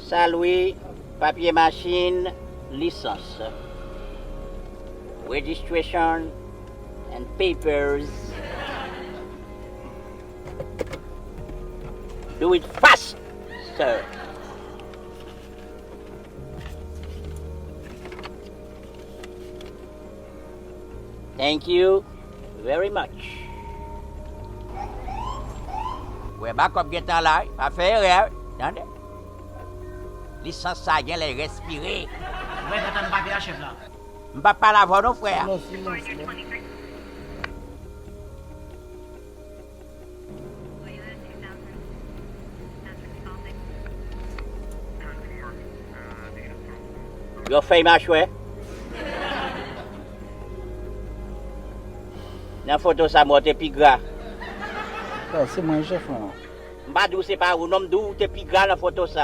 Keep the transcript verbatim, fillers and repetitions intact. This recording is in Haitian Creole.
Salwe, papye machin, lisans. Registration and papers. Do it fast, sir. Thank you very much. Wè, bakòp gentan la, wi. Pa fè erè, wi. Tande? Lisans sa gen lè respire. Wè, gentan nou pa peye chèf la. M pa pale avè w non, frè. Silans, silans, silans. Yo fèy machwè. Nan foto sa, mwen te pi gra. Sa, se mwen chèf lan. M pa di w se pa ou, non, m di w te pi gra nan foto sa.